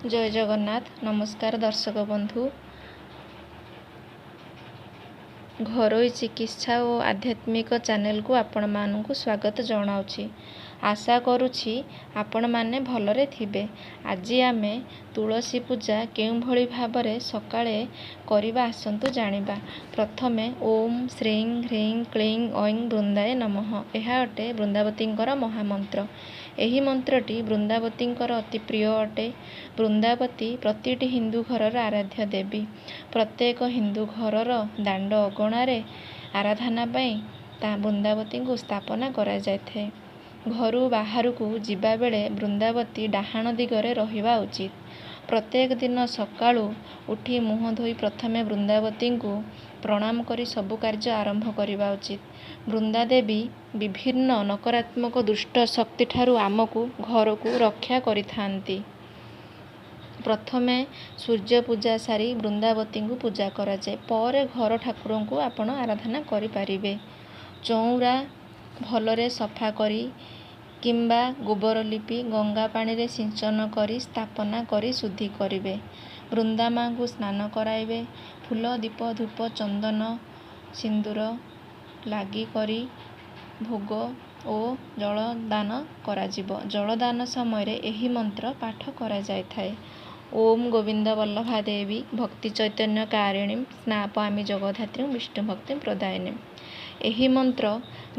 ଜୟ ଜଗନ୍ନାଥ। ନମସ୍କାର ଦର୍ଶକ ବନ୍ଧୁ, ଘରୋଇ ଚିକିତ୍ସା ଓ ଆଧ୍ୟାତ୍ମିକ ଚ୍ୟାନେଲକୁ ଆପଣମାନଙ୍କୁ ସ୍ୱାଗତ ଜଣାଉଛି। ଆଶା କରୁଛି ଆପଣମାନେ ଭଲରେ ଥିବେ। ଆଜି ଆମେ ତୁଳସୀ ପୂଜା କେଉଁଭଳି ଭାବରେ ସକାଳେ କରିବା ଆସନ୍ତୁ ଜାଣିବା। ପ୍ରଥମେ ଓମ୍ ଶ୍ରୀଂ ହ୍ରିଂ କ୍ଲିଂ ଐଂ ବୃନ୍ଦାୟ ନମଃ, ଏହା ଅଟେ ବୃନ୍ଦାବତୀଙ୍କର ମହାମନ୍ତ୍ର। ଏହି ମନ୍ତ୍ରଟି ବୃନ୍ଦାବତୀଙ୍କର ଅତି ପ୍ରିୟ ଅଟେ। ବୃନ୍ଦାବତୀ ପ୍ରତିଟି ହିନ୍ଦୁ ଘରର ଆରାଧ୍ୟ ଦେବୀ। ପ୍ରତ୍ୟେକ ହିନ୍ଦୁ ଘରର ଦାଣ୍ଡ ଅଗଣାରେ ଆରାଧନା ପାଇଁ ତା ବୃନ୍ଦାବତୀଙ୍କୁ ସ୍ଥାପନା କରାଯାଇଥାଏ। ଘରୁ ବାହାରକୁ ଯିବାବେଳେ ବୃନ୍ଦାବତୀ ଡାହାଣ ଦିଗରେ ରହିବା ଉଚିତ। ପ୍ରତ୍ୟେକ ଦିନ ସକାଳୁ ଉଠି ମୁହଁ ଧୋଇ ପ୍ରଥମେ ବୃନ୍ଦାବତୀଙ୍କୁ ପ୍ରଣାମ କରି ସବୁ କାର୍ଯ୍ୟ ଆରମ୍ଭ କରିବା ଉଚିତ। ବୃନ୍ଦାଦେବୀ ବିଭିନ୍ନ ନକାରାତ୍ମକ ଦୁଷ୍ଟ ଶକ୍ତିଠାରୁ ଆମକୁ, ଘରକୁ ରକ୍ଷା କରିଥାନ୍ତି। ପ୍ରଥମେ ସୂର୍ଯ୍ୟ ପୂଜା ସାରି ବୃନ୍ଦାବତୀଙ୍କୁ ପୂଜା କରାଯାଏ, ପରେ ଘର ଠାକୁରଙ୍କୁ ଆପଣ ଆରାଧନା କରିପାରିବେ। ଚଉଁରା ଭଲରେ ସଫା କରି କିମ୍ବା ଗୋବର ଲିପି ଗଙ୍ଗା ପାଣିରେ ସିଞ୍ଚନ କରି ସ୍ଥାପନା କରି ଶୁଦ୍ଧି କରିବେ। ବୃନ୍ଦା ମାଙ୍କୁ ସ୍ନାନ କରାଇବେ। ଫୁଲ, ଦୀପ, ଧୂପ, ଚନ୍ଦନ, ସିନ୍ଦୁର ଲାଗି କରି ଭୋଗ ଓ ଜଳଦାନ କରାଯିବ। ଜଳଦାନ ସମୟରେ ଏହି ମନ୍ତ୍ର ପାଠ କରାଯାଇଥାଏ। ଓମ୍ ଗୋବିନ୍ଦ ବଲ୍ଲଭା ଦେବୀ ଭକ୍ତି ଚୈତନ୍ୟ କାରିଣୀಂ ସ୍ନାପୟାମି ଜଗଦ୍ଧାତ୍ରୀଂ ବିଷ୍ଣୁ ଭକ୍ତି ପ୍ରଦାୟିନୀଂ। ଏହି ମନ୍ତ୍ର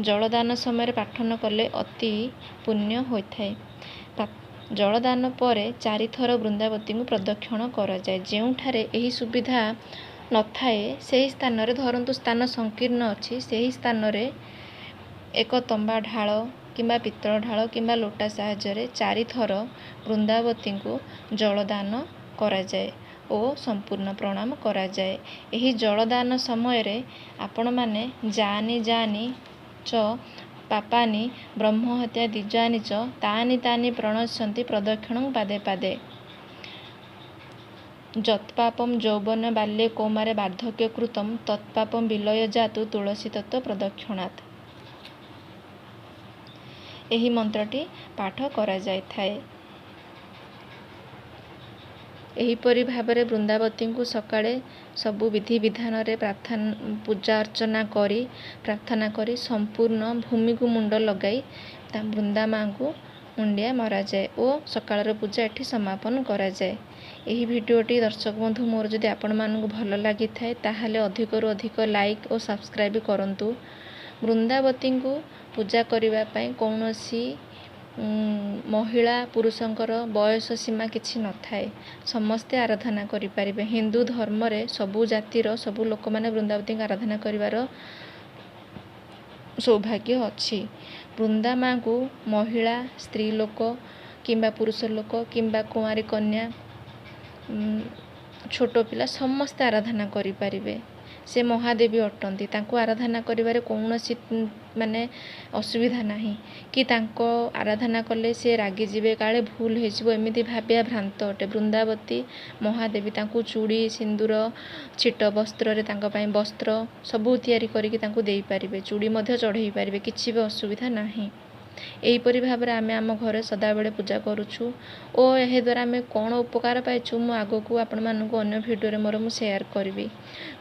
ଜଳଦାନ ସମୟରେ ପାଠନ କଲେ ଅତି ପୁଣ୍ୟ ହୋଇଥାଏ। ଜଳଦାନ ପରେ 4ଥର ବୃନ୍ଦାବତୀଙ୍କୁ ପ୍ରଦକ୍ଷିଣ କରାଯାଏ। ଯେଉଁଠାରେ ଏହି ସୁବିଧା ନଥାଏ ସେହି ସ୍ଥାନରେ, ଧରନ୍ତୁ ସ୍ଥାନ ସଂକୀର୍ଣ୍ଣ ଅଛି, ସେହି ସ୍ଥାନରେ ଏକ ତମ୍ବା ଢାଳ କିମ୍ବା ପିତ୍ତଳ ଢାଳ କିମ୍ବା ଲୋଟା ସାହାଯ୍ୟରେ 4ଥର ବୃନ୍ଦାବତୀଙ୍କୁ ଜଳଦାନ କରାଯାଏ ଓ ସମ୍ପୂର୍ଣ୍ଣ ପ୍ରଣାମ କରାଯାଏ। ଏହି ଜଳଦାନ ସମୟରେ ଆପଣମାନେ ଯାନି ଯାନି ଚ ପାପାନି ବ୍ରହ୍ମହତ୍ୟା ଦ୍ୱିଜାନି ଚ ତାନି ତାନି ପ୍ରଣଶ୍ୟନ୍ତି ପ୍ରଦକ୍ଷିଣଂ ପାଦେ ପାଦେ। ଯତ୍ପାପಂ ଯୌବନ ବାଲ୍ୟେ କୌମାରେ ବାର୍ଦ୍ଧକ୍ୟ କୃତಂ ତତ୍ପାପಂ ବିଲୟ ଯାତୁ ତୁଳସୀ ତତ୍ତ୍ୱ ପ୍ରଦକ୍ଷିଣାତ୍। ଏହି ମନ୍ତ୍ରଟି ପାଠ କରାଯାଇଥାଏ। ଏହିପରି ଭାବରେ ବୃନ୍ଦାବତୀଙ୍କୁ ସକାଳେ ସବୁ ବିଧିବିଧାନରେ ପ୍ରାର୍ଥନା ପୂଜା ଅର୍ଚ୍ଚନା କରି, ପ୍ରାର୍ଥନା କରି ସମ୍ପୂର୍ଣ୍ଣ ଭୂମିକୁ ମୁଣ୍ଡ ଲଗାଇ ତା ବୃନ୍ଦା ମାଙ୍କୁ ମୁଣ୍ଡିଆ ମରାଯାଏ ଓ ସକାଳର ପୂଜା ଏଠି ସମାପନ କରାଯାଏ। ଏହି ଭିଡ଼ିଓଟି ଦର୍ଶକ ବନ୍ଧୁ ମୋର ଯଦି ଆପଣମାନଙ୍କୁ ଭଲ ଲାଗିଥାଏ, ତାହେଲେ ଅଧିକରୁ ଅଧିକ ଲାଇକ୍ ଓ ସବସ୍କ୍ରାଇବ୍ କରନ୍ତୁ। ବୃନ୍ଦାବତୀଙ୍କୁ ପୂଜା କରିବା ପାଇଁ କୌଣସି ମହିଳା ପୁରୁଷଙ୍କର ବୟସ ସୀମା କିଛି ନଥାଏ, ସମସ୍ତେ ଆରାଧନା କରିପାରିବେ। ହିନ୍ଦୁ ଧର୍ମରେ ସବୁ ଜାତିର ସବୁ ଲୋକମାନେ ବୃନ୍ଦାବତୀଙ୍କୁ ଆରାଧନା କରିବାର ସୌଭାଗ୍ୟ ଅଛି। ବୃନ୍ଦା ମାଙ୍କୁ ମହିଳା, ସ୍ତ୍ରୀ ଲୋକ କିମ୍ବା ପୁରୁଷ ଲୋକ କିମ୍ବା କୁଆଁରୀ କନ୍ୟା, ଛୋଟ ପିଲା ସମସ୍ତେ ଆରାଧନା କରିପାରିବେ। ସେ ମହାଦେବୀ ଅଟନ୍ତି, ତାଙ୍କୁ ଆରାଧନା କରିବାରେ କୌଣସି ମାନେ ଅସୁବିଧା ନାହିଁ କି ତାଙ୍କ ଆରାଧନା କଲେ ସେ ରାଗିଯିବେ, କାଳେ ଭୁଲ ହେଇଯିବ, ଏମିତି ଭାବିବା ଭ୍ରାନ୍ତ ଅଟେ। ବୃନ୍ଦାବତୀ ମହାଦେବୀ, ତାଙ୍କୁ ଚୁଡ଼ି, ସିନ୍ଦୁର, ଛିଟ ବସ୍ତ୍ରରେ ତାଙ୍କ ପାଇଁ ବସ୍ତ୍ର ସବୁ ତିଆରି କରିକି ତାଙ୍କୁ ଦେଇପାରିବେ, ଚୁଡ଼ି ମଧ୍ୟ ଚଢ଼େଇ ପାରିବେ, କିଛି ବି ଅସୁବିଧା ନାହିଁ। ଏହିପରି ଭାବରେ ଆମେ ଆମ ଘରେ ସଦାବେଳେ ପୂଜା କରୁଛୁ ଓ ଏହାଦ୍ୱାରା ଆମେ କ'ଣ ଉପକାର ପାଇଛୁ ମୁଁ ଆଗକୁ ଆପଣମାନଙ୍କୁ ଅନ୍ୟ ଭିଡ଼ିଓରେ ମୋର ମୁଁ ସେୟାର କରିବି।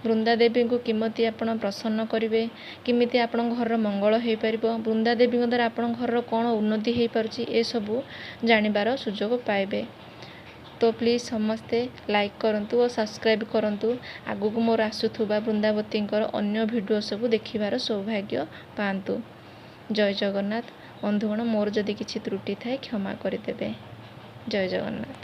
ବୃନ୍ଦାଦେବୀଙ୍କୁ କେମିତି ଆପଣ ପ୍ରସନ୍ନ କରିବେ, କେମିତି ଆପଣଙ୍କ ଘରର ମଙ୍ଗଳ ହୋଇପାରିବ, ବୃନ୍ଦାଦେବୀଙ୍କ ଦ୍ୱାରା ଆପଣଙ୍କ ଘରର କ'ଣ ଉନ୍ନତି ହୋଇପାରୁଛି, ଏସବୁ ଜାଣିବାର ସୁଯୋଗ ପାଇବେ। ତ ପ୍ଲିଜ୍ ସମସ୍ତେ ଲାଇକ୍ କରନ୍ତୁ ଓ ସବସ୍କ୍ରାଇବ୍ କରନ୍ତୁ। ଆଗକୁ ମୋର ଆସୁଥିବା ବୃନ୍ଦାବତୀଙ୍କର ଅନ୍ୟ ଭିଡ଼ିଓ ସବୁ ଦେଖିବାର ସୌଭାଗ୍ୟ ପାଆନ୍ତୁ। ଜୟ ଜଗନ୍ନାଥ ବନ୍ଧୁଗଣ, ମୋର ଯଦି କିଛି ତ୍ରୁଟି ଥାଏ କ୍ଷମା କରିଦେବେ। ଜୟ ଜଗନ୍ନାଥ।